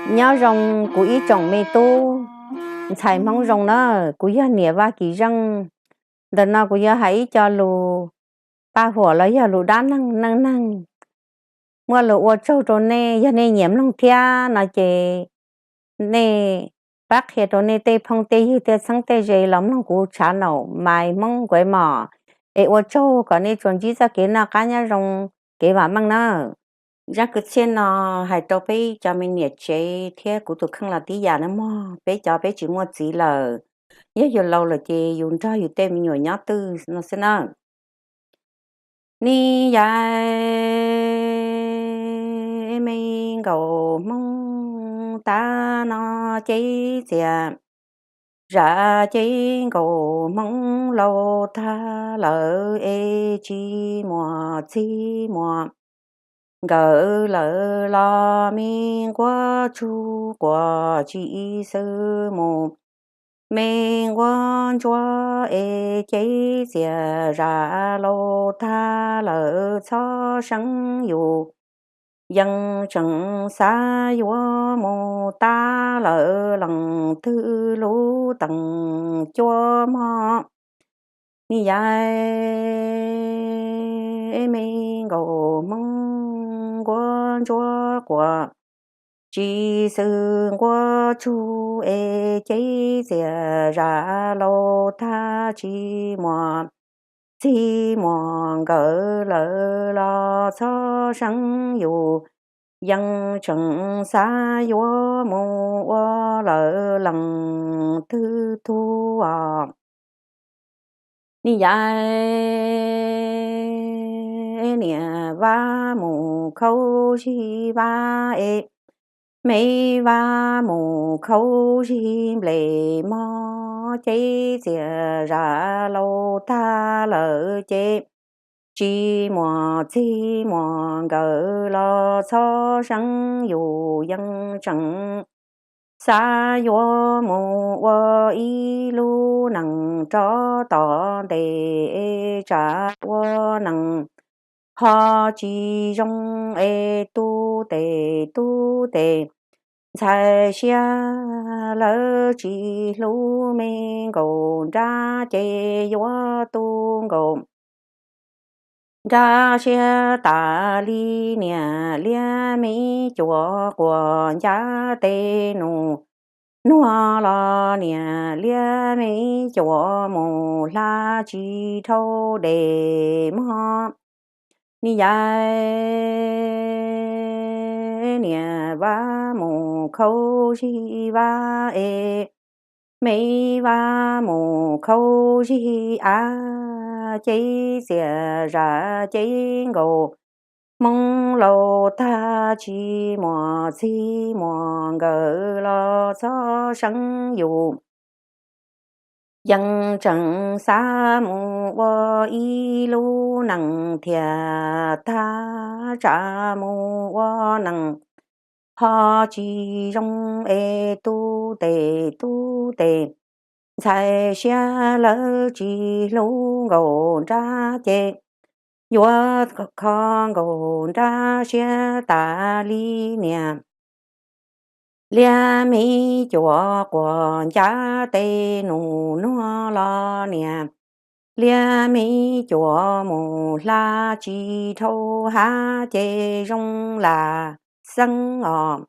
Nyob zoo kuv ib tsoom me tub ntxhais Hmoob zoo na, kuv yog niam Vaj Kim Zeej. Ntawm no kuv yuav hais ib co lus paj huam los yog lus dab neeg neej neeg, muaj lus ua tsaug rau nej. Yog nej nyiam mloog thiab no ces nej pab qhia rau nej tej phooj tej ywg tej txheeb tej ze los mloog kuv tshav naum Maiv Hmoob Nkuav Mom, es ua tsaug kom nej tsuas ntsib txoj kev noj qab nyob zoo, kev vam meej nawb. Zaj kwv txhiaj no hais rau peb cov me niam tsev thiab kuv tus kheej los tib yam nawb mog. Peb cov peb tsis muaj txiv lawm, yog yus laus lawm ces yus nrog yus tej me nyuam nyob twj no xwb nawb. Niam yais, me nkauj Hmoob tab no ces txias zam ces nkauj Hmoob laus tag lawm es tsis muaj txij muaj nkawm lawm los me nquab tsug quas tsis xwb mus, me nquab ntsuab es ces txias zam laus tag lawm txhob seeb yus, yeej tseem xav yuav mus tab lawm leej twg lub teem cuab mog. Niam yais, me nkauj Hmoob nquab ntsuab quas tsis xwb nquab tsug es ces txias zam laus tag tsis muaj txij muaj nkawm lawm los txhob seeb yus, yeej tseem xav yuav mus ua lawm leej twg tug os. Niam yais, niam Vaj mus khaub zig vaj es, me Vaj mus khaub zig nplej mog ces txias zam laus tag lawm ces tsis muaj txij muaj nkawm los txhob seeb yus, yeej tseem xav yuav mus ua ib lub neej rov tom ntej, tsam ua neej ho tsis zoo es tub tes tub tes ntxhais siab lawv tsis hlub, me nkauj nrab ces yuav tu nkauj nrab siab tas li. Niam liab me cuam quas ncav tes nus nuag los niam liab me cuam mus hla tsis dhau dej mog. Niam yais, niam Vaj mus khaub zig vaj es, me Vaj mus khaub zig av ces txias zam ces nkaus Hmoob laus tag tsis muaj txij muaj nkawm los txhob seeb yus, yeej tseem xav mus ua ib lub neej thiaj tag, tsam mus ua neej ho tsis zoo es tub tes tub tes ntxhais siab lawv tsis hlub, nkaus nrab ces yuav kho nkaus nrab siab tas li. Niam liab me cuam quas ncav tes nus nuag los niam liab me cuam mus hla tsis dhau hav ces zoo lam xeeb os.